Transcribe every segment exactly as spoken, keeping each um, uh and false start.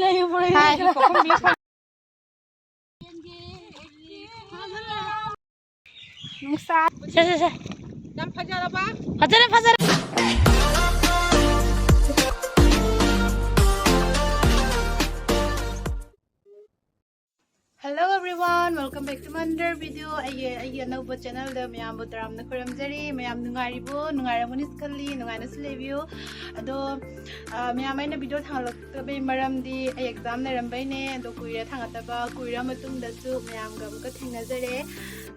ꯍꯥꯏ꯫ ꯅꯨꯡꯁꯥ꯫ ꯁꯦ, ꯁꯦ, ꯁꯦ꯫ ꯌꯥꯝ ꯐꯖꯔꯕ? ꯐꯖꯔꯦ, ꯐꯖꯔꯦ꯫ Hello everyone, welcome back to my another video. ꯑꯩꯒꯤ, ꯑꯩꯒꯤ ꯑꯅꯧꯕ channelꯗ ꯃꯌꯥꯝꯕꯨ ꯇꯔꯥꯝꯅ ꯈꯨꯔꯨꯝꯖꯔꯤ꯫ ꯃꯌꯥꯝ ꯅꯨꯡꯉꯥꯏꯔꯤꯕꯣ? ꯅꯨꯡꯉꯥꯏꯔꯝꯒꯅꯤ ꯈꯜꯂꯤ, ꯅꯨꯡꯉꯥꯏꯅꯁꯨ ꯂꯩꯕꯤꯌꯨ꯫ ꯑꯗꯣ, ꯑ, ꯃꯌꯥꯝ ꯑꯩꯅ video ꯊꯥꯡꯒꯠꯂꯛꯇꯕꯩ ꯃꯔꯝꯗꯤ ꯑꯩ exam ꯂꯩꯔꯝꯕꯩꯅꯦ꯫ ꯑꯗꯣ ꯀꯨꯏꯔꯦ ꯊꯥꯡꯒꯠꯇꯕ, ꯀꯨꯏꯔ ꯃꯇꯨꯡꯗꯁꯨ ꯃꯌꯥꯝꯒ ꯑꯃꯨꯛꯀ ꯊꯦꯡꯅꯖꯔꯦ꯫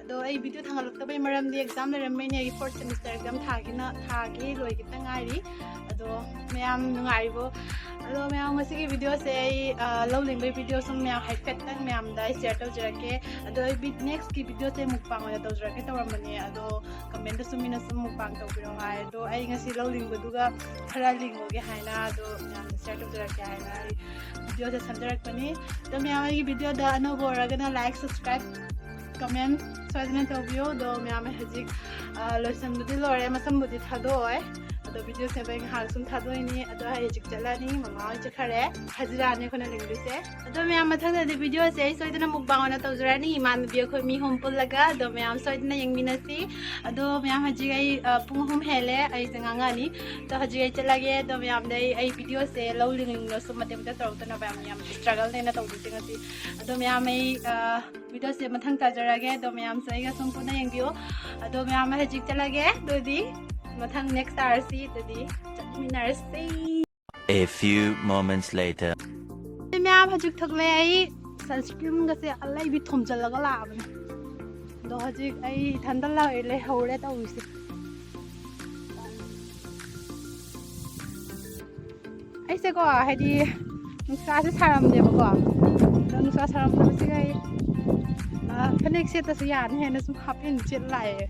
ꯑꯗꯣ ꯑꯩ video ꯊꯥꯡꯒꯠꯂꯛꯇꯕꯩ ꯃꯔꯝꯗꯤ exam ꯂꯩꯔꯝꯕꯩꯅꯦ꯫ ꯑꯩꯒꯤ fourth semester exam ꯊꯥꯒꯦꯅ, ꯊꯥꯒꯦ ꯂꯣꯏꯈꯤꯇ ꯉꯥꯏꯔꯤ꯫ ꯑꯗꯣ ꯃꯌꯥꯝ ꯅꯨꯡꯉꯥꯏꯔꯤꯕꯣ? ꯑꯗꯣ ꯃꯌꯥꯝ ꯉꯁꯤꯒꯤ videoꯁꯦ ꯑꯩ, ꯑ, ꯂꯧ ꯂꯤꯡꯕꯩ video ꯁꯨꯝ ꯃꯌꯥꯝ ꯍꯥꯏꯐꯦꯠꯇꯪ ꯃꯌꯥꯝꯗ ꯑꯩ share ꯇꯧꯖꯔꯛꯀꯦ꯫ ꯑꯗꯣ ꯑꯩ vid-, nextꯀꯤ videoꯁꯦ mukbang ꯑꯣꯏꯅ ꯇꯧꯖꯔꯛꯀꯦ ꯇꯧꯔꯝꯕꯅꯦ꯫ ꯑꯗꯣ commentꯇꯁꯨ ꯃꯤꯅ ꯁꯨꯝ mukbang ꯇꯧꯕꯤꯔꯣ ꯍꯥꯏ꯫ ꯑꯗꯣ ꯑꯩ ꯉꯁꯤ ꯂꯧ ꯂꯤꯡꯕꯗꯨꯒ ꯈꯔ ꯂꯤꯡꯉꯨꯒꯦ ꯍꯥꯏꯅ, ꯑꯗꯣ ꯃꯌꯥꯝꯗ share ꯇꯧꯖꯔꯛꯀꯦ ꯍꯥꯏꯅ ꯑꯩ videoꯁꯦ ꯁꯦꯝꯖꯔꯛꯄꯅꯤ꯫ ꯑꯗꯣ ꯃꯌꯥꯝ ꯑꯩꯒꯤ videoꯗ ꯑꯅꯧꯕ ꯑꯣꯏꯔꯒꯅ like, subscribe, comment ꯁꯣꯏꯗꯅ ꯇꯧꯕꯤꯌꯣ꯫ ꯑꯗꯣ ꯃꯌꯥꯝ ꯑꯩ ꯍꯧꯖꯤꯛ, ꯑ, ꯂꯣꯏꯁꯟꯕꯗꯤ ꯂꯣꯏꯔꯦ, ꯃꯁꯝꯕꯨꯗꯤ ꯊꯥꯗꯣꯛꯑꯣꯏ꯫ ꯑꯗꯣ videoꯁꯦ ꯑꯩ ꯉꯥꯏꯍꯥꯛ ꯁꯨꯝ ꯊꯥꯗꯣꯛꯏꯅꯤ꯫ ꯑꯗꯣ ꯑꯩ ꯍꯧꯖꯤꯛ ꯆꯠꯂꯅꯤ, ꯃꯃꯥ ꯍꯣꯏ ꯆꯠꯈ꯭ꯔꯦ꯫ ꯍꯖꯤꯔꯥꯅꯤ ꯑꯩꯈꯣꯏꯅ ꯂꯤꯡꯗꯣꯏꯁꯦ꯫ ꯑꯗꯣ ꯃꯌꯥꯝ ꯃꯊꯪꯗꯗꯤ videoꯁꯦ ꯑꯩ ꯁꯣꯏꯗꯅ mukbang ꯑꯣꯏꯅ ꯇꯧꯖꯔꯅꯤ꯫ ꯏꯃꯥꯟꯅꯕꯤ ꯑꯩꯈꯣꯏ ꯃꯤ ꯑꯍꯨꯝ ꯄꯨꯜꯂꯒ꯫ ꯑꯗꯣ ꯃꯌꯥꯝ ꯁꯣꯏꯗꯅ ꯌꯦꯡꯃꯤꯟꯅꯁꯤ꯫ ꯑꯗꯣ ꯃꯌꯥꯝ ꯍꯧꯖꯤꯛ ꯑꯩ, ꯑ, ꯄꯨꯡ ꯑꯍꯨꯝ ꯍꯦꯜꯂꯦ ꯑꯩꯁꯦ ꯉꯥꯡꯉꯛꯑꯅꯤ꯫ ꯑꯗꯣ ꯍꯧꯖꯤꯛ ꯑꯩ ꯆꯠꯂꯒꯦ꯫ ꯑꯗꯣ ꯃꯌꯥꯝꯗ ꯑꯩ, ꯑꯩ videoꯁꯦ ꯂꯧ ꯂꯤꯡꯅꯤꯡꯅꯁꯨ ꯃꯇꯦꯛ ꯃꯇꯦꯛ ꯇꯧꯔꯛꯇꯅꯕ ꯌꯥꯝ, ꯌꯥꯝ struggleꯅꯦꯅ ꯇꯧꯗꯣꯏꯁꯦ ꯉꯁꯤ꯫ ꯑꯗꯣ ꯃꯌꯥꯝ ꯑꯩ, ꯑ, videoꯁꯦ ꯃꯊꯪ ꯇꯥꯖꯔꯛꯑꯒꯦ꯫ ꯑꯗꯣ ꯃꯌꯥꯝꯁꯨ ꯑꯩꯒ ꯁꯨꯝ ꯄꯨꯟꯅ ꯌꯦꯡꯕꯤꯌꯨ꯫ ꯑꯗꯣ ꯃꯌꯥꯝ ꯑꯩ ꯍꯧꯖꯤꯛ ꯆꯠꯂꯒꯦ꯫ ꯑꯗꯨꯗꯤ ꯃꯊꯪ next ꯇꯥꯔꯁꯤ꯫ ꯑꯗꯨꯗꯤ ꯆꯠꯃꯤꯟꯅꯔꯁꯤ꯫ A few moments later. ꯑꯩ ꯃꯌꯥꯝ ꯍꯧꯖꯤꯛ ꯊꯣꯛꯂꯛꯑꯦ꯫ ꯑꯩ sunscreenꯒꯁꯦ ꯑꯂꯩꯕꯤ ꯊꯣꯝꯖꯤꯜꯂꯒ ꯂꯥꯛꯑꯕꯅꯦ꯫ ꯑꯗꯣ ꯍꯧꯖꯤꯛ ꯑꯩ ꯏꯊꯟꯇ ꯂꯥꯛꯑꯦ, ꯂꯩꯍꯧꯔꯦ ꯇꯧꯔꯤꯁꯦ꯫ ꯑꯩꯁꯦꯀꯣ, ꯍꯥꯏꯗꯤ ꯅꯨꯡꯁꯥꯁꯦ ꯁꯥꯔꯝꯗꯦꯕꯀꯣ꯫ ꯑꯗꯣ ꯅꯨꯡꯁꯥ ꯁꯥꯔꯝꯗꯕꯁꯤꯒ ꯑꯩ, ꯑ, ꯐꯅꯦꯛ ꯁꯦꯠꯇꯁꯨ ꯌꯥꯅꯤ ꯍꯥꯏꯅ ꯁꯨꯝ half pant ꯁꯦꯠ ꯂꯥꯛꯑꯦ꯫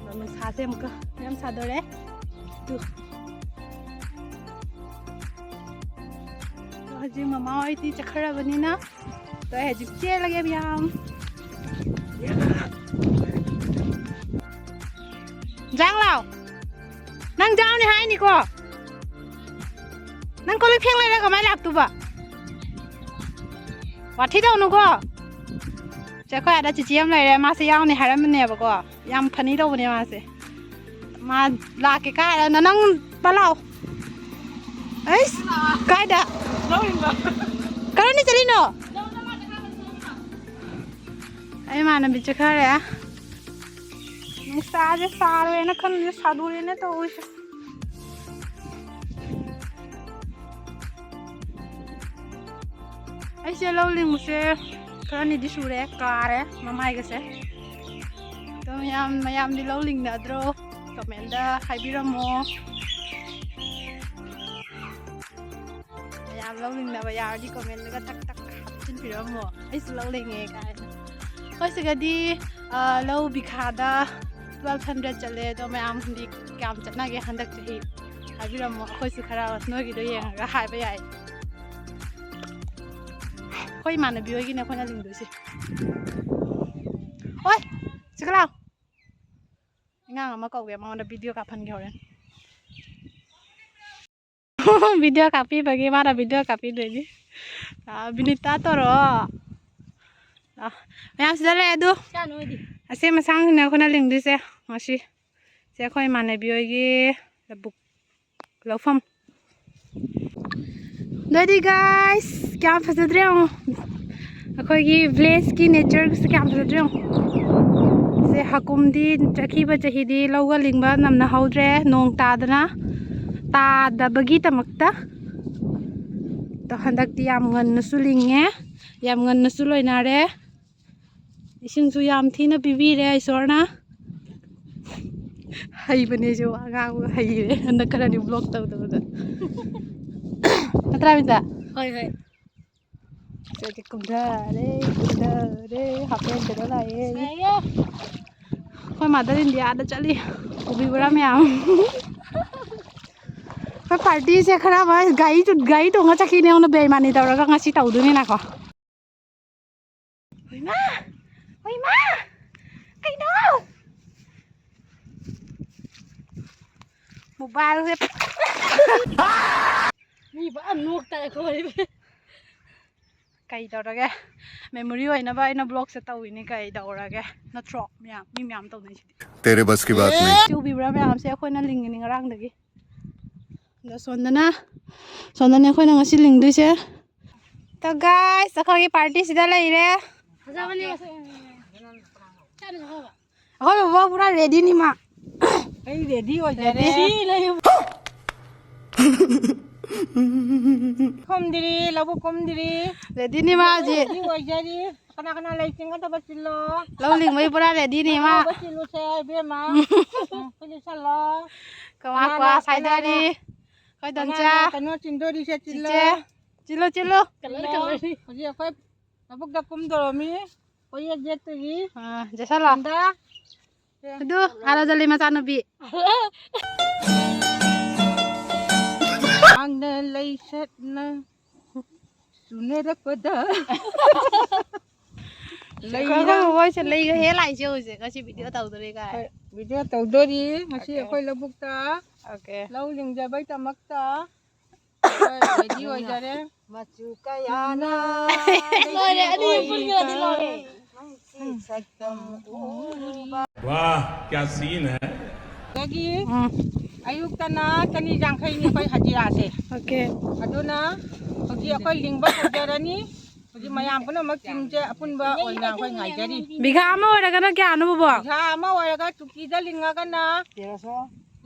ꯑꯗꯣ ꯅꯨꯡꯁꯥꯁꯦ ꯑꯃꯨꯛꯀ ꯌꯥꯝ ꯁꯥꯗꯣꯔꯦ꯫ ꯇꯨ꯫ ꯑꯗꯣ ꯍꯧꯖꯤꯛ ꯃꯃꯥ ꯍꯣꯏꯗꯤ ꯆꯠꯈ꯭ꯔꯕꯅꯤꯅ, ꯑꯗꯣ ꯑꯩ ꯍꯧꯖꯤꯛ ꯆꯦꯜꯂꯒꯦ ꯃꯌꯥꯝ꯫ ꯖꯥꯡ ꯂꯥꯎ꯫ ꯅꯪ ꯖꯥꯎꯅꯤ ꯍꯥꯏꯅꯤꯀꯣ꯫ ꯅꯪ ꯀꯣꯜ ꯂꯤꯛ ꯐꯦꯡ ꯂꯩꯔ ꯀꯃꯥꯏꯅ ꯂꯥꯛꯇꯣꯏꯕ? ꯋꯥꯊꯤ ꯇꯧꯅꯨꯀꯣ꯫ ꯁꯦ, ꯑꯩꯈꯣꯏ ꯑꯥꯗ ꯆꯤꯆꯦ ꯑꯃ ꯂꯩꯔꯦ, ꯃꯥꯁꯦ ꯌꯥꯎꯅꯤ ꯍꯥꯏꯔꯝꯕꯅꯦꯕꯀꯣ꯫ ꯌꯥꯝ ꯐꯅꯤ ꯇꯧꯕꯅꯦ ꯃꯥꯁꯦ꯫ ꯃꯥ ꯂꯥꯛꯀꯦ ꯀꯥꯏꯔ ꯅ-, ꯅꯪ ꯄ ꯂꯥꯛꯑꯣ꯫ ꯑꯩꯁ, ꯀꯥꯏꯗ? ꯀꯔꯣꯝꯗ ꯆꯠꯂꯤꯅꯣ? ꯑꯩ ꯏꯃꯥꯟꯅꯕꯤ ꯆꯠꯈ꯭ꯔꯦ꯫ ꯅꯨꯡꯁꯥꯁꯦ ꯁꯥꯔꯦꯅ ꯈꯟꯕꯁꯦ ꯁꯥꯗꯣꯔꯦꯅ ꯇꯧꯔꯤꯁꯦ꯫ ꯑꯩꯁꯦ ꯂꯧ ꯂꯤꯡꯕꯁꯦ ꯈꯔꯅꯤꯗꯤ ꯁꯨꯔꯦ, ꯀꯥꯔꯦ ꯃꯃꯥꯏꯒꯁꯦ꯫ ꯑꯗꯣ ꯃꯌꯥꯝ, ꯃꯌꯥꯝꯗꯤ ꯂꯧ ꯂꯤꯡꯅꯗ꯭ꯔꯣ? ꯀꯃꯦꯟꯗ ꯍꯥꯏꯕꯤꯔꯝꯃꯣ꯫ ꯃꯌꯥꯝ ꯂꯧ ꯂꯤꯡꯅꯕ ꯌꯥꯎꯔꯗꯤ ꯀꯃꯦꯟꯗꯒ ꯇꯛ ꯇꯛ ꯇꯛ ꯍꯥꯞꯆꯤꯟꯕꯤꯔꯝꯃꯣ꯫ ꯑꯩꯁꯨ ꯂꯧ ꯂꯤꯡꯉꯦ ꯀꯥꯏꯅ꯫ ꯑꯩꯈꯣꯏ ꯁꯤꯒꯗꯤ, ꯑ, ꯂꯧ ꯕꯤꯈꯥꯗ twelve hundred ꯆꯠꯂꯦ꯫ ꯑꯗꯣ ꯃꯌꯥꯝꯗꯤ ꯀꯌꯥꯝ ꯆꯠꯅꯒꯦ ꯍꯟꯗꯛ ꯆꯍꯤ? ꯍꯥꯏꯕꯤꯔꯝꯃꯣ꯫ ꯑꯩꯈꯣꯏꯁꯨ ꯈꯔ ꯅꯣꯏꯒꯤꯗꯣ ꯌꯦꯡꯉꯒ ꯍꯥꯏꯕ ꯌꯥꯏ꯫ ꯑꯩꯈꯣꯏ ꯏꯃꯥꯟꯅꯕꯤ ꯍꯣꯏꯒꯤꯅꯦ ꯑꯩꯈꯣꯏꯅ ꯂꯤꯡꯗꯣꯏꯁꯦ꯫ ꯍꯣꯏ, ꯁꯤꯒ ꯂꯥꯎ꯫ ꯑꯉꯥꯡ ꯑꯃ ꯀꯧꯒꯦ, ꯃꯉꯣꯟꯗ ꯚꯤꯗꯤꯑꯣ ꯀꯥꯞꯍꯟꯒꯦ ꯍꯣꯔꯦꯟ꯫ ꯚꯤꯗꯤꯑꯣ ꯀꯥꯞꯄꯤꯕꯒꯤ ꯃꯥꯅ ꯚꯤꯗꯤꯑꯣ ꯀꯥꯞꯄꯤꯗꯣꯏꯅꯤ꯫ ꯑ, ꯕꯤꯅꯤꯇꯥ ꯇꯧꯔꯣ꯫ ꯑ, ꯃꯌꯥꯝ ꯁꯤꯗ ꯂꯩ ꯑꯗꯨ꯫ ꯏꯆꯥ ꯅꯣꯏꯗꯤ? ꯑꯁꯤ ꯃꯁꯥꯡꯁꯤꯅ ꯑꯩꯈꯣꯏꯅ ꯂꯤꯡꯗꯣꯏꯁꯦ ꯉꯁꯤ꯫ ꯁꯦ ꯑꯩꯈꯣꯏ ꯏꯃꯥꯟꯅꯕꯤ ꯍꯣꯏꯒꯤ ꯂꯧꯕꯨꯛ ꯂꯧꯐꯝ꯫ ꯑꯗꯨꯗꯤ guys, ꯀꯌꯥꯝ ꯐꯖꯗ꯭ꯔꯦ ꯌꯦꯡꯉꯣ꯫ ꯑꯩꯈꯣꯏꯒꯤ ꯚꯤꯂꯦꯖꯀꯤ ꯅꯦꯆꯔꯒꯁꯦ ꯀꯌꯥꯝ ꯐꯖꯗ꯭ꯔꯦ ꯌꯦꯡꯉꯣ꯫ ꯁꯦ ꯍꯀꯨꯝꯗꯤ ꯆꯠꯈꯤꯕ ꯆꯍꯤꯗꯤ ꯂꯧꯒ ꯂꯤꯡꯕ ꯅꯪꯅꯍꯧꯗ꯭ꯔꯦ, ꯅꯣꯡ ꯇꯥꯗꯅ, ꯇꯥꯗꯕꯒꯤꯗꯃꯛꯇ꯫ ꯑꯗꯣ ꯍꯟꯗꯛꯇꯤ ꯌꯥꯝ ꯉꯟꯅꯁꯨ ꯂꯤꯡꯉꯦ, ꯌꯥꯝ ꯉꯟꯅꯁꯨ ꯂꯣꯏꯅꯔꯦ꯫ ꯏꯁꯤꯡꯁꯨ ꯌꯥꯝ ꯊꯤꯅ ꯄꯤꯕꯤꯔꯦ ꯏꯁꯣꯔꯅ꯫ ꯍꯩꯕꯅꯦ ꯑꯩꯁꯨ, ꯋꯥ ꯉꯥꯡꯕ ꯍꯩꯔꯦ ꯍꯟꯗꯛ ꯈꯔꯗꯤ vlog ꯇꯧꯗꯕꯗ꯫ ꯅꯠꯇ꯭ꯔꯥ ꯕꯤꯇꯥ? ꯍꯣꯏ, ꯍꯣꯏ꯫ ꯁꯤꯗꯤ ꯀꯨꯝꯊꯔꯦ, ꯀꯨꯝꯊꯔꯦ, ꯍꯥꯞ ꯄꯦꯟ ꯁꯦꯠꯂ ꯂꯥꯛꯑꯦ꯫ ꯁꯥꯏꯌꯦ꯫ ꯑꯩꯈꯣꯏ ꯃꯥꯗꯔ ꯏꯟꯗꯤꯌꯥꯗ ꯆꯠꯂꯤ꯫ ꯎꯕꯤꯕ꯭ꯔꯥ ꯃꯌꯥꯝ? ꯑꯩꯈꯣꯏ ꯄꯥꯔꯇꯤꯁꯦ ꯈꯔ ꯑꯃ ꯒꯥꯔꯤ ꯆꯨ-, ꯒꯥꯔꯤ ꯇꯣꯡꯉ ꯆꯠꯈꯤꯅꯦ, ꯑꯩꯉꯣꯟꯗ ꯕꯦꯏꯃꯥꯅꯤ ꯇꯧꯔꯒ ꯉꯁꯤ ꯇꯧꯗꯣꯏꯅꯤꯅꯀꯣ꯫ ꯍꯣꯏꯃꯥ! ꯍꯣꯏꯃꯥ! ꯀꯩꯅꯣ? ꯃꯣꯕꯥꯏꯜꯁꯦ꯫ ꯅꯣꯛꯇ ꯑꯩꯈꯣꯏ꯫ ꯀꯩ ꯇꯧꯔꯒꯦ? Memory ꯑꯣꯏꯅꯕ ꯑꯩꯅ vlogꯁꯦ ꯇꯧꯔꯤꯅꯤ, ꯀꯩ ꯇꯧꯔꯒꯦ? ꯅꯠꯇ꯭ꯔꯣ? ꯃꯌꯥꯝ, ꯃꯤ ꯃꯌꯥꯝ ꯇꯧꯅꯩꯁꯤꯗꯤ꯫ तेरे बस की बात नहीं। ꯁꯤ ꯎꯕꯤꯕ꯭ꯔꯥ ꯃꯌꯥꯝꯁꯦ? ꯑꯩꯈꯣꯏꯅ ꯂꯤꯡꯉꯤꯅꯤ ꯉꯔꯥꯡꯗꯒꯤ꯫ ꯑꯗꯣ ꯁꯣꯝꯗꯅ, ꯁꯣꯝꯗꯅꯦ ꯑꯩꯈꯣꯏꯅ ꯉꯁꯤ ꯂꯤꯡꯗꯣꯏꯁꯦ꯫ ꯇꯣ guys, ꯑꯩꯈꯣꯏꯒꯤ partyꯁꯤꯗ ꯂꯩꯔꯦ꯫ ꯐꯖꯕꯅꯦ ꯃꯁꯛ꯫ ꯑꯩꯈꯣꯏ ꯕꯕꯥ ꯄꯨꯔꯥ readyꯅꯤ ꯃꯥ꯫ ꯑꯩ ready ꯑꯣꯏꯖꯔꯦ꯫ Ready꯫ ꯁꯤ ꯂꯩꯌꯨ꯫ ꯀꯨꯝꯗ꯭ꯔꯤ, ꯂꯧꯕꯨꯛ ꯀꯨꯝꯗ꯭ꯔꯤ꯫ Readyꯅꯤ ꯃꯥ ꯍꯧꯖꯤꯛ꯫ Ready ꯑꯣꯏꯖꯔꯤ꯫ ꯀꯅꯥ ꯀꯅꯥ ꯂꯩ ꯆꯤꯡꯒꯗꯕ ꯆꯤꯜꯂꯣ꯫ ꯂꯧ ꯂꯤꯡꯕꯩ ꯄꯨꯔꯥ readyꯅꯤ ꯃꯥ꯫ ꯂꯧꯕ ꯆꯤꯜꯂꯨꯁꯦ ꯏꯕꯦꯝꯃ꯫ ꯎꯝ, ꯑꯩꯈꯣꯏ ꯂꯤꯁꯜꯂꯣ꯫ ꯀꯃꯥ ꯀꯅꯥꯅ, ꯀ꯭ꯋꯥ ꯁꯥꯏꯗꯔꯤ꯫ ꯀꯅꯥꯅ, ꯑꯩꯈꯣꯏ ꯗꯣꯟꯆꯥ꯫ ꯀꯅꯥꯅ ꯀꯩꯅꯣ ꯆꯤꯟꯗꯣꯔꯤꯁꯦ ꯆꯤꯜꯂꯣ꯫ ꯆꯤꯆꯦ꯫ ꯆꯤꯜꯂꯨ, ꯆꯤꯜꯂꯨ꯫ ꯆꯤꯜꯂꯣ꯫ ꯍꯧꯖꯤꯛ ꯑꯩꯈꯣꯏ ꯂꯧꯕꯨꯛꯇ ꯀꯨꯝꯗꯣꯔꯃꯤ꯫ ꯀꯣꯌꯦꯠ ꯌꯦꯠꯇꯣꯏꯒꯤ꯫ ꯑꯥ, ꯖꯦꯁꯥꯂꯥ꯫ ꯁꯣꯝꯗ꯫ ꯑꯗꯨ, ꯍꯥꯔꯥꯖꯂꯤ ꯃꯆꯥꯅꯨꯄꯤ꯫ ꯁꯥꯡꯅ ꯂꯩ ꯁꯠꯅ ꯆꯨꯅꯔꯛꯄꯗ꯫ ꯂꯩꯔꯥꯡ ꯑꯩꯈꯣꯏ ꯃꯣꯏꯁꯦ ꯂꯩꯒ ꯍꯦꯛ ꯂꯥꯛꯏꯁꯦ ꯍꯧꯖꯤꯛ, ꯉꯁꯤ video ꯇꯧꯗꯣꯔꯤ ꯀꯥꯏ꯫ ꯍꯣꯏ, video ꯇꯧꯗꯣꯔꯤ ꯉꯁꯤ꯫ Okay꯫ ꯑꯩꯈꯣꯏ ꯂꯧꯕꯨꯛꯇ꯫ Okay꯫ ꯂꯧ ꯂꯤꯡꯖꯕꯩꯗꯃꯛꯇ꯫ ꯍꯣꯏ, ready ꯑꯣꯏꯖꯔꯦ꯫ ꯃꯆꯨ ꯀꯌꯥꯅ ꯂꯣꯏꯔꯦ, ꯑꯅꯤ ꯄꯨꯟꯈ꯭ꯔꯗꯤ ꯂꯣꯏꯔꯦ꯫ ꯅꯪꯒꯤ ꯁꯛꯇꯝ ꯎꯔꯨꯕ꯫ वाह, क्या सीन है। ꯑꯗꯒꯤ ꯎꯝ꯫ ꯑꯌꯨꯛꯇꯅ ꯆꯅꯤ ꯌꯥꯡꯈꯩꯅꯤ ꯑꯩꯈꯣꯏ ꯍꯖꯤꯔꯥꯁꯦ꯫ Okay꯫ ꯑꯗꯨꯅ ꯍꯧꯖꯤꯛ ꯑꯩꯈꯣꯏ ꯂꯤꯡꯕ ꯍꯧꯖꯔꯅꯤ꯫ ꯍꯧꯖꯤꯛ ꯃꯌꯥꯝ ꯄꯨꯝꯅꯃꯛ ꯇꯤꯝꯁꯦ ꯑꯄꯨꯟꯕ ꯑꯣꯏꯅ ꯑꯩꯈꯣꯏ ꯉꯥꯏꯖꯔꯤ꯫ ꯕꯤꯘꯥ ꯑꯃ ꯑꯣꯏꯔꯒꯅ ꯀꯌꯥꯅꯣ, ꯕꯣꯕꯣꯛ? ꯕꯤꯘꯥ ꯑꯃ ꯑꯣꯏꯔꯒ ꯆꯨꯀꯤꯗ ꯂꯤꯡꯉꯒꯅ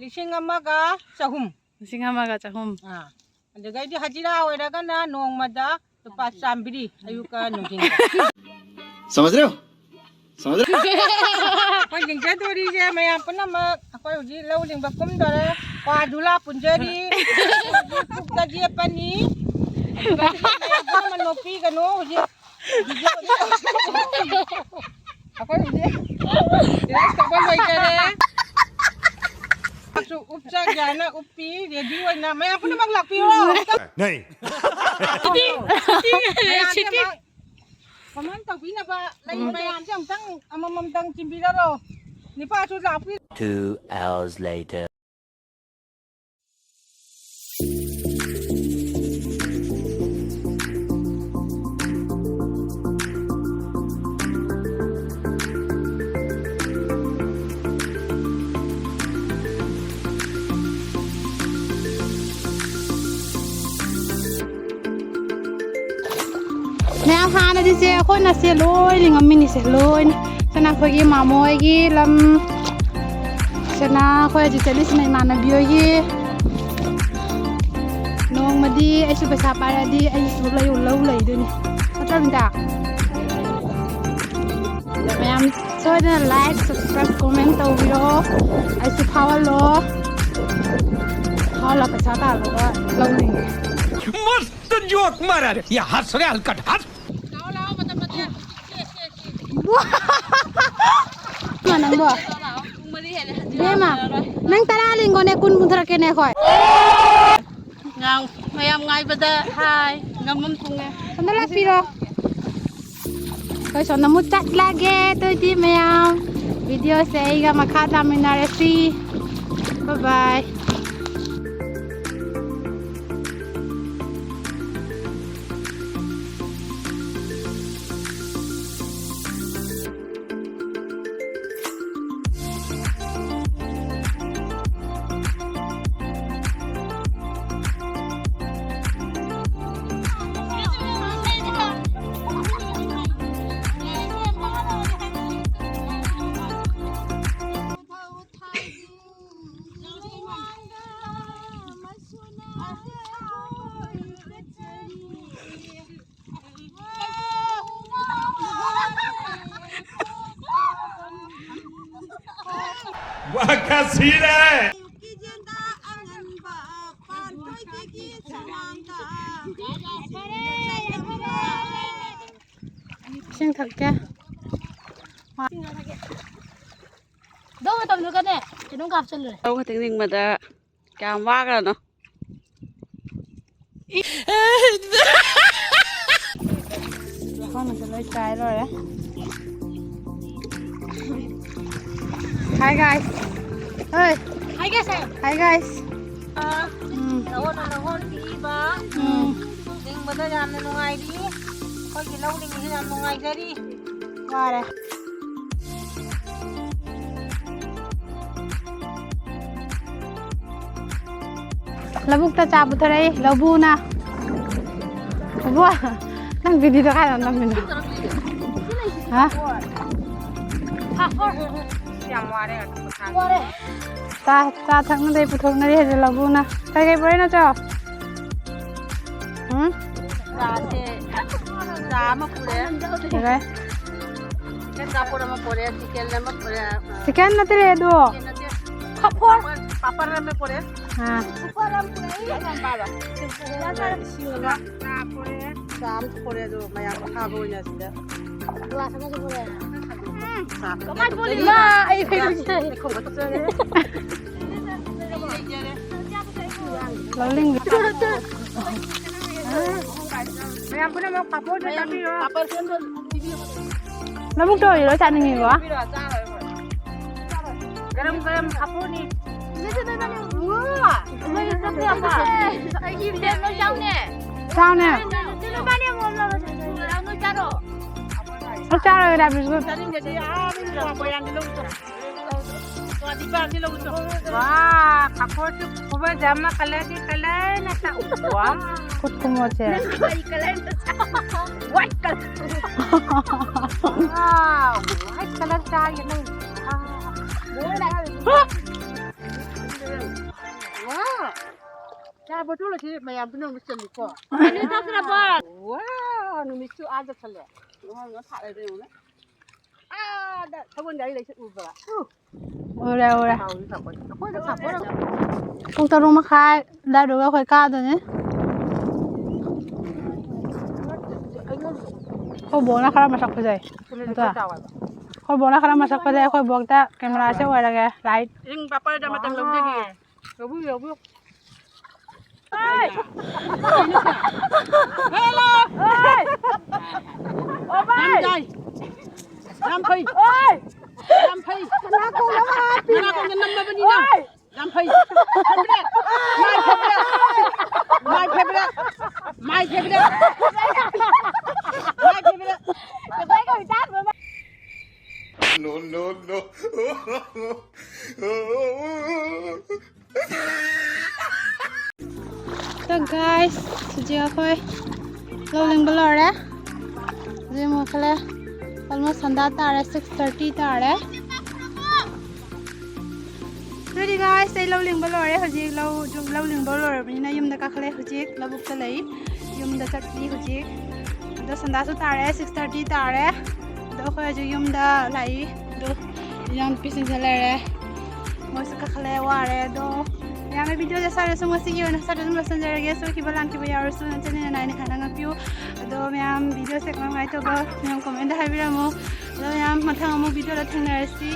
ꯂꯤꯁꯤꯡ ꯑꯃꯒ ꯆꯍꯨꯝ꯫ ꯂꯤꯁꯤꯡ ꯑꯃꯒ ꯆꯍꯨꯝ꯫ ꯑꯥ꯫ ꯑꯗꯨꯗꯩꯗꯤ ꯍꯖꯤꯔꯥ ꯑꯣꯏꯔꯒꯅ ꯅꯣꯡꯃꯗ ꯂꯨꯄꯥ ꯆꯥꯝꯃꯔꯤ, ꯑꯌꯨꯛꯀ ꯅꯨꯡꯊꯤꯟꯒ꯫ समझ रहे हो? समझ रहे हो? ꯑꯩꯈꯣꯏ ꯂꯤꯡꯖꯗꯣꯔꯤꯁꯦ ꯃꯌꯥꯝ ꯄꯨꯝꯅꯃꯛ ꯑꯩꯈꯣꯏ ꯍꯧꯖꯤꯛ ꯂꯧ ꯂꯤꯡꯕ ꯀꯨꯝꯗꯣꯔꯦ꯫ ꯀ꯭ꯋꯥ ꯙꯨꯂꯥ ꯄꯨꯟꯖꯔꯤ꯫ ꯍꯧꯖꯤꯛ ꯄꯨꯛꯇ ꯌꯦꯞꯄꯅꯤ꯫ ꯑꯗꯨꯒ ꯃꯌꯥꯝ ꯄꯨꯝꯅꯃꯛ ꯅꯣꯛꯄꯤꯒꯅꯨ꯫ ꯍꯧꯖꯤꯛ ꯑꯩꯈꯣꯏ ꯍꯧꯖꯤꯛ ꯔꯤꯂꯦꯛꯁ ꯇꯧꯕ ꯂꯣꯏꯖꯔꯦ꯫ ꯆꯥꯛꯁꯨ ꯎꯞꯆꯒꯦ ꯍꯥꯏꯅ ꯎꯞꯄꯤ, ready ꯑꯣꯏꯅ꯫ ꯃꯌꯥꯝ ꯄꯨꯝꯅꯃꯛ ꯂꯥꯛꯄꯤꯔꯣ꯫ नहीं। ꯃꯌꯥꯝꯁꯦ ꯑꯃꯨꯛ ꯀꯃꯥꯏꯅ ꯇꯧꯕꯤꯅꯕ ꯂꯩ ꯃꯌꯥꯝꯁꯦ ꯑꯃꯨꯛꯇꯪ ꯑꯃꯃꯝꯇꯪ ꯆꯤꯟꯕꯤꯔꯔꯣ꯫ ꯅꯤꯄꯥꯁꯨ ꯂꯥꯛꯄꯤ꯫ Two hours later. ꯃꯌꯥꯝ ꯍꯥꯟꯅꯗꯤ ꯁꯦ ꯑꯩꯈꯣꯏꯅ ꯁꯦ ꯂꯣꯏ ꯂꯤꯡꯉꯝꯃꯤꯅꯤꯁꯦ ꯂꯣꯏꯅ꯫ ꯁꯤꯅ ꯑꯩꯈꯣꯏꯒꯤ ꯃꯥꯃꯣ ꯍꯣꯏꯒꯤ ꯂꯝ꯫ ꯁꯤꯅ ꯑꯩꯈꯣꯏ ꯍꯧꯖꯤꯛ ꯆꯠꯂꯤꯁꯤꯅ ꯏꯃꯥꯟꯅꯕꯤ ꯍꯣꯏꯒꯤ ꯅꯣꯡꯃꯗꯤ ꯑꯩꯁꯨ ꯄꯩꯁꯥ ꯄꯥꯏꯔꯗꯤ ꯑꯩꯁꯨ ꯂꯩ ꯂꯧ ꯂꯩꯗꯣꯏꯅꯤ꯫ ꯅꯠꯇ꯭ꯔ ꯕꯤꯟꯗꯥ? ꯃꯌꯥꯝ ꯁꯣꯏꯗꯅ like, subscribe, comment ꯇꯧꯕꯤꯔꯣ꯫ ꯑꯩꯁꯨ ꯐꯥꯎꯍꯜꯂꯣ꯫ ꯐꯥꯎꯍꯜꯂ ꯄꯩꯁꯥ ꯇꯥꯜꯂꯒ ꯂꯧ ꯂꯩꯒꯦ꯫ मस्त जोक मारा रे। ये हंस रे हलकट हंस। ꯏꯃꯥ ꯅꯪꯕꯣ? ꯏꯕꯦꯝꯃ, ꯅꯪ ꯇꯔꯥ ꯂꯤꯡꯒꯣꯅꯦ, ꯀꯨꯟ ꯄꯨꯊꯔꯛꯀꯦꯅꯦ ꯑꯩꯈꯣꯏ꯫ ꯉꯥꯡ-, ꯃꯌꯥꯝ ꯉꯥꯏꯕꯗ ꯍꯥꯏ, ꯉꯝꯃꯝ ꯊꯨꯡꯉꯦ꯫ ꯁꯣꯝꯗ ꯂꯥꯛꯄꯤꯔꯣ꯫ ꯑꯩꯈꯣꯏ ꯁꯣꯝꯗ ꯑꯃꯨꯛ ꯆꯠꯂꯒꯦ꯫ ꯑꯗꯨꯗꯤ ꯃꯌꯥꯝ ꯚꯤꯗꯤꯑꯣꯁꯦ ꯑꯩꯒ ꯃꯈꯥ ꯇꯥꯃꯤꯟꯅꯔꯁꯤ꯫ Bye bye꯫ वाह, क्या सीन है। ꯏꯁꯤꯡ ꯊꯛꯀꯦ꯫ ꯂꯧ ꯃꯇꯝꯗꯨꯒꯅꯦ ꯀꯩꯅꯣꯝ ꯀꯥꯞꯆꯜꯂꯨꯔꯦ꯫ ꯂꯧ ꯈꯛꯇꯪ ꯂꯤꯡꯕꯗ ꯀꯌꯥꯝ ꯋꯥꯈ꯭ꯔꯅꯣ? ꯃꯐꯝꯁꯦ ꯂꯣꯏ ꯆꯥꯏ ꯂꯣꯏꯔꯦ꯫ Hi guys꯫ ꯍꯣꯏ꯫ Hi guys ꯍꯥꯏꯌꯣ꯫ Hi guys꯫ ꯑꯥ, ꯎꯝ꯫ ꯂꯧꯍꯣꯟ ꯂꯧꯍꯣꯟ ꯄꯤꯕ꯫ ꯎꯝ꯫ ꯂꯤꯡꯕꯗ ꯌꯥꯝꯅ ꯅꯨꯡꯉꯥꯏꯔꯤ꯫ ꯑꯩꯈꯣꯏꯒꯤ ꯂꯧ ꯂꯤꯡꯕꯁꯦ ꯌꯥꯝ ꯅꯨꯡꯉꯥꯏꯖꯔꯤ꯫ ꯋꯥꯔꯦ꯫ ꯂꯧꯕꯨꯛꯇ ꯆꯥ ꯄꯨꯊꯔꯛꯏ ꯂꯧꯕꯨꯅ꯫ ꯂꯧꯕꯨ-, ꯅꯪ ꯚꯤꯗꯤꯑꯣꯗ ꯀꯥꯏꯗ ꯅꯝꯃꯤꯅꯣ? ꯍꯥ? ꯌꯥꯝ ꯋꯥꯔꯦ꯫ ꯆꯥ, ꯆꯥ ꯊꯛꯅꯗꯦ ꯄꯨꯊꯣꯛꯅꯔꯤ ꯍꯧꯖꯤꯛ ꯂꯧꯕꯨꯅ꯫ ꯀꯩ ꯀꯩ ꯄꯨꯔꯛꯏꯅꯣ, ꯆꯣ? ꯎꯝ? ꯆꯥꯁꯦ, ꯆꯥ ꯑꯃ ꯄꯨꯔꯦ꯫ ꯄꯨꯔꯦ꯫ ꯑꯆꯥꯄꯣꯠ ꯑꯃ ꯄꯨꯔꯦ, ꯆꯤꯀꯦꯟ ꯑꯃ ꯄꯨꯔꯦ꯫ ꯆꯤꯀꯦꯟ ꯅꯠꯇꯦ ꯑꯗꯣ꯫ ꯆꯤꯀꯦꯟ ꯅꯠꯇꯦ꯫ ꯄꯥꯄꯣꯔ꯫ ꯄꯥꯄꯣꯔ ꯑꯃ ꯄꯨꯔꯦ꯫ ꯑꯥ꯫ ꯄꯥꯄꯣꯔ ꯑꯃ ꯄꯨꯔꯦ꯫ ꯏꯁꯤꯡ ꯑꯃ꯫ ꯆꯥ ꯄꯨꯔꯦ꯫ ꯆꯥ ꯑꯃ ꯄꯨꯔꯦ, ꯑꯗꯣ ꯃꯌꯥꯝ ꯑꯊꯥꯕ ꯑꯣꯏꯅ ꯁꯤꯗ꯫ ꯒ꯭ꯂꯥꯁ ꯑꯃꯁꯨ ꯄꯨꯔꯦ꯫ ꯎꯝ꯫ ꯆꯥ ꯀꯃꯥꯏ ꯄꯨꯔꯤꯕ? ꯑꯩ ꯀꯩꯅꯣ ꯆꯥꯏ꯫ ꯂꯩꯈꯣꯝ ꯈꯛꯇ ꯆꯥꯏ꯫ ꯂꯧꯅꯤꯡꯗꯦ꯫ ꯃꯌꯥꯝ ꯄꯨꯝꯅꯃꯛ ꯄꯥꯐꯣꯔꯗ ꯆꯥꯕꯤꯔꯣ꯫ ꯂꯧꯕꯨꯛꯇ ꯑꯣꯏꯔꯣ ꯆꯥꯅꯤꯡꯉꯤꯀꯣ꯫ ꯄꯤꯔꯣ, ꯆꯥꯔꯣꯏ꯫ ꯒꯔꯝ ꯒꯔꯝ ꯍꯥꯞꯄꯨꯅꯤ꯫ ꯎꯋꯥ! ꯃꯩ ꯆꯠꯄ ꯌꯥꯕ꯫ ꯑꯩꯒꯤ ꯐꯦꯟ ꯂꯣꯏ ꯆꯥꯎꯅꯦ꯫ ꯆꯥꯎꯅꯦ꯫ ꯅꯕꯥꯅꯤ ꯑꯃꯃꯝ ꯂꯧꯔꯣ꯫ ꯅꯣꯏ ꯆꯥꯔꯣ꯫ ꯑꯩ ꯆꯥꯔꯣꯏ ꯔꯥꯕꯤꯁꯀꯨ꯫ ꯆꯥꯅꯤꯡꯗꯗꯤ ꯑꯥ ꯃꯤ ꯃꯣꯏꯔꯥꯡꯗ ꯂꯧ ꯆꯠꯂꯣ꯫ ꯋꯥ, ꯄꯥꯐꯣꯔꯁꯨ ꯈꯨꯕꯖ ꯑꯃ ꯀꯂꯔꯗꯤ ꯀꯂꯔ ꯅꯠꯇ꯫ ꯋꯥ꯫ ꯈꯨꯠ ꯈꯨꯃꯣꯠꯁꯦ꯫ ꯀꯔꯤ ꯀꯂꯔ? White colour. ꯋꯥ, ꯋꯥꯏꯠ ꯀꯂꯔ ꯆꯥꯒꯦ ꯅꯪ꯫ ꯋꯥ꯫ ꯆꯥ ꯕꯣꯇꯜ ꯑꯁꯤ ꯃꯌꯥꯝ ꯄꯨꯝꯅꯃꯛ ꯆꯜꯂꯤꯀꯣ꯫ ꯑꯅꯤ ꯊꯛꯈ꯭ꯔꯕꯣ? ꯋꯥ, ꯅꯨꯃꯤꯠꯁꯨ ꯑꯥ ꯆꯠꯁꯜꯂꯦ꯫ ꯉꯥ ꯊꯥꯔꯦꯗ ꯌꯦꯡꯉꯨꯅꯦ꯫ ꯑꯥꯗ ꯁꯒꯣꯜ ꯒꯥꯔꯤ ꯂꯩꯁꯦ ꯎꯕ꯭ꯔꯥ? ꯎꯔꯦ, ꯎꯔꯦ꯫ ꯄꯥꯐꯣꯔ꯫ ꯄꯨꯡ ꯇꯔꯨꯛ ꯃꯈꯥꯏ ꯑꯗꯥꯏꯗꯨꯒ ꯑꯩꯈꯣꯏ ꯀꯥꯗꯣꯏꯅꯦ꯫ ꯑꯩꯈꯣꯏ ꯕꯣꯛꯅ ꯈꯔ ꯃꯁꯛ ꯐꯖꯩ꯫ ꯅꯠꯇ꯭ꯔꯥ? ꯑꯩꯈꯣꯏ ꯕꯣꯛꯅ ꯈꯔ ꯃꯁꯛ ꯐꯖꯩ꯫ ꯑꯩꯈꯣꯏ ꯕꯣꯛꯇ ꯀꯦꯃꯦꯔꯥꯁꯦ ꯑꯣꯏꯔꯒꯦ꯫ ꯂꯥꯏꯠ꯫ ꯏꯁꯤꯡ ꯄꯥꯄꯔꯗ ꯑꯃꯇꯪ ꯂꯧꯖꯒꯦ꯫ ꯂꯧꯕꯤꯌꯨ, ꯂꯧꯕꯤꯌꯨ꯫ ꯍꯦ! ꯍꯦ! ꯌꯥꯝ ꯌꯥꯏ꯫ ꯌꯥꯝ ꯐꯩ꯫ ꯌꯥꯝ ꯐꯩ꯫ ꯅꯥꯀꯣꯡꯗ ꯅꯝꯃꯕꯅꯤꯅ꯫ ꯌꯥꯝ ꯐꯩ꯫ ꯐꯦꯕ꯭ꯔꯦꯠ꯫ My favourite. My favourite. My favourite. My favourite. No, no, no. So guys, ꯍꯧꯖꯤꯛ ꯑꯩꯈꯣꯏ ꯂꯧ ꯂꯤꯡꯕ ꯂꯣꯏꯔꯦ꯫ ꯍꯧꯖꯤꯛ ꯑꯃꯨꯛ ꯀꯥꯈꯠꯂꯦ꯫ Almost ꯁꯟꯗꯥ ꯇꯥꯔꯦ, six thirty ꯇꯥꯔꯦ꯫ ꯑꯗꯨꯗꯤ guys, ꯑꯩ ꯂꯧ ꯂꯤꯡꯕ ꯂꯣꯏꯔꯦ꯫ ꯍꯧꯖꯤꯛ ꯂꯧ, ꯂꯧ ꯂꯤꯡꯕ ꯂꯣꯏꯔꯕꯅꯤꯅ ꯌꯨꯝꯗ ꯀꯥꯈꯠꯂꯦ꯫ ꯍꯧꯖꯤꯛ ꯂꯧꯕꯨꯛꯇ ꯂꯩ, ꯌꯨꯝꯗ ꯆꯠꯂꯤ ꯍꯧꯖꯤꯛ꯫ ꯑꯗꯣ ꯁꯟꯗꯥꯁꯨ ꯇꯥꯔꯦ, six thirty ꯇꯥꯔꯦ꯫ ꯑꯗꯣ ꯑꯩꯈꯣꯏ ꯍꯧꯖꯤꯛ ꯌꯨꯝꯗ ꯂꯥꯛꯏ꯫ ꯑꯗꯣ ꯏꯅꯥꯎꯅꯨꯄꯤꯁꯤꯡꯁꯨ ꯂꯩꯔꯦ, ꯃꯣꯏꯁꯨ ꯀꯥꯈꯠꯂꯦ, ꯋꯥꯔꯦ꯫ ꯑꯗꯣ ꯃꯌꯥꯝꯅ video ꯁꯦ ꯁ꯭ꯋꯥꯏꯗ ꯁꯨꯝ ꯉꯁꯤꯒꯤ ꯑꯣꯏꯅ ꯁ꯭ꯋꯥꯏꯗ ꯑꯗꯨꯝ ꯂꯣꯏꯁꯤꯟꯖꯔꯒꯦ꯫ ꯁꯣꯏꯈꯤꯕ ꯂꯥꯟꯈꯤꯕ ꯌꯥꯎꯔꯁꯨ ꯅꯆꯤꯟ ꯅꯅꯥꯏꯅ ꯈꯟꯅ ꯉꯥꯛꯄꯤꯌꯨ꯫ ꯑꯗꯣ ꯃꯌꯥꯝ video ꯁꯦ ꯀꯃꯥꯏ ꯀꯃꯥꯏ ꯇꯧꯕ ꯃꯌꯥꯝ comment ꯇ ꯍꯥꯏꯕꯤꯔꯝꯃꯣ꯫ ꯑꯗꯣ ꯃꯌꯥꯝ ꯃꯊꯪ ꯑꯃꯨꯛ video ꯗ ꯊꯦꯡꯅꯔꯁꯤ꯫